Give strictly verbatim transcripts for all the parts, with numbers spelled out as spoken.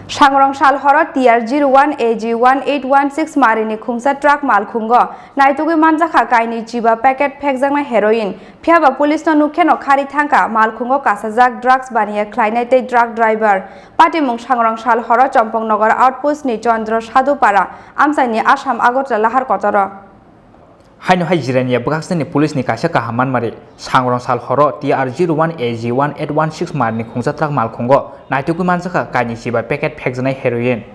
Sangrong sal horo T R zero one A G one eight one six marini khungsa truck malkhungo naitugwi manjakha kainwi chiba packet phekjaknai heroin. Phiyaba police no nukheno khari thangkha malkhungo kasajak drugs baniya khlainai tei truck driver. Patimung Sangrong sal horo Chompoknogor outpost ni Chandra Sadhupara amchaini Assam Agartala lahar kotoro. Haino hai Jirania bwkhaksani police ni kaisa kaham manmari, Sangrong sal horo T R zero one A G one eight one six marini khungsa truck malkhungo naitugwi manjakha kainwi chiba packet phekjaknai heroin.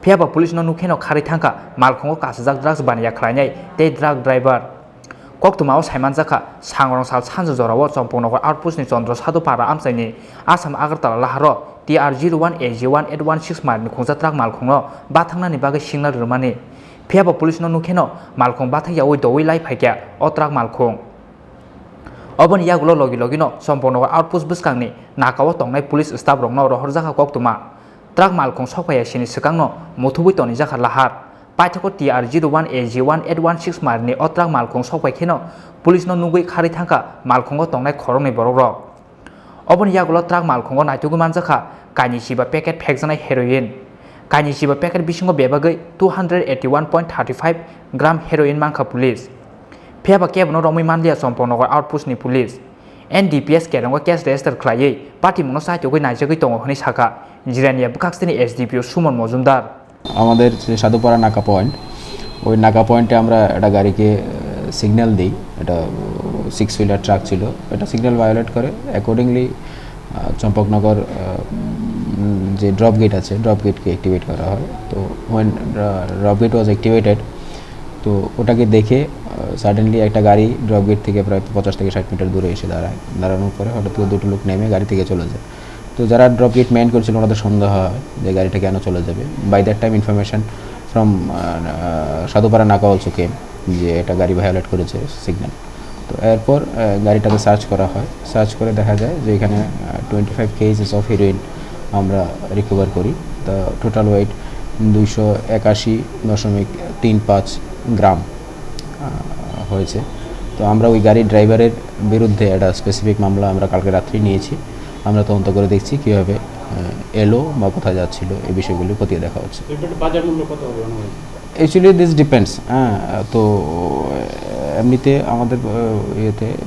Phiyaba police no nukheno khari thangkha malkhungo kasajak drugs baniya khlainai tei truck driver. Koktwmao saimanjakha, Sangrong sal sanja jorao Chompoknogor outpost ni Chandra Sadhupara amchaini Assam Agartala laharo T R zero one A G one eight one six marini khungsa truck malkhungno bathangnani bagwi signal rwmani. Phiyaba police no nukheno malkhung bathang yaui doui lai phaikha o truck malkhung. Oboni yagulo logi logino Chompoknogor outpost bwskangni nakao tongnai police staff rokno rohorjakha koktwma. Truck malkhung sokphaiya sini swkangno muthubwi tonijakha lahar. Paithago T R zero one A G one eight one six marini o truck malkhung sokphai kheno police no nugwi khari thangkha malkhungo tongnai khoroknwi borokrok. Oboni yagulo truck malkhungo naitugwi manjakha kainwi chiba packet phekjaknai heroin. Kainwi chiba packet bisingo bebagwi two hundred eighty one point thirty five gram heroin mankha police. Phiyaba kebono romwi manliya Chompoknogor outpost ni police. N D P S kerongo case register khlaiwi patimungno chaitugwi naijagwi tongo hwnwi sakha Jirania bwkhaksani S D P O Suman Mojumdar. আমাদের যে সাধুপাড়া নাকা পয়েন্ট, ওই নাকা পয়েন্টে আমরা একটা গাড়িকে সিগন্যাল দিই। একটা সিক্স হুইলার ট্রাক ছিল, এটা সিগন্যাল ভায়োলেট করে। অ্যাকর্ডিংলি চম্পকনগর, আহ, উম, যে ড্রপ গেট আছে, ড্রপ গেটকে অ্যাক্টিভেট করা হয়। তো ওয়েন ড্রপ গেট ওয়াজ অ্যাক্টিভেটেড, তো ওটাকে দেখে সাডেনলি একটা গাড়ি ড্রপ গেট থেকে প্রায় পঞ্চাশ থেকে ষাট মিটার দূরে এসে দাঁড়ায়। দাঁড়ানোর পরে হঠাৎ করে দুটো লোক নেমে গাড়ি থেকে চলে যায়। তো যারা ড্রপ গেট ম্যান করছিল, ওনাদের সন্দেহ হয় যে গাড়িটা কেন চলে যাবে। By that time information from Sadhupara নাকা অলসো কেম, যে একটা গাড়ি ভায়োলেট করেছে সিগন্যাল। তো এরপর আহ, গাড়িটাকে সার্চ করা হয়। সার্চ করে দেখা যায় যে এখানে twenty five KGs of heroine আমরা রিকভার করি। তো টোটাল ওয়েট দুইশো একাশি দশমিক তিন পাঁচ গ্রাম আহ, হয়েছে। তো আমরা ওই গাড়ির ড্রাইভারের বিরুদ্ধে একটা স্পেসিফিক মামলা আমরা কালকে রাত্রেই নিয়েছি। আমরা তদন্ত করে দেখছি কীভাবে আহ, এলো বা কোথায় যাচ্ছিল, এই বিষয়গুলি খতিয়ে দেখা হচ্ছে। এর বাজার মূল্য কত হবে আনুমানিক? Actually this depends. হ্যাঁ, তো আহ, এমনিতে আমাদের আহ, ইয়েতে আহ,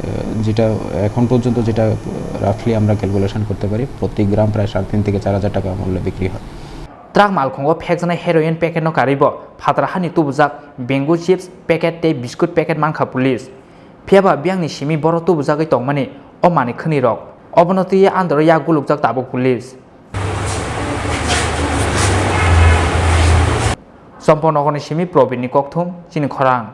যেটা এখন পর্যন্ত যেটা রাফলি আমরা ক্যালকুলেশন করতে পারি, প্রতি গ্রাম প্রায় সাড়ে তিন থেকে চার হাজার টাকা মূল্যে বিক্রি হয়। Truck malkhungo phekjaknai heroin packet no karwi bo phatar hani tubujak Bingo chips packet tei biscuit packet mankha police. Phiyaba biyangni simi boro tubujagwi tongmani o manwi khwnwi rok. Obono twiwi andoro yak gulukjak tabuk police. Chompoknogorni simi Probinni kokthum chini khorang.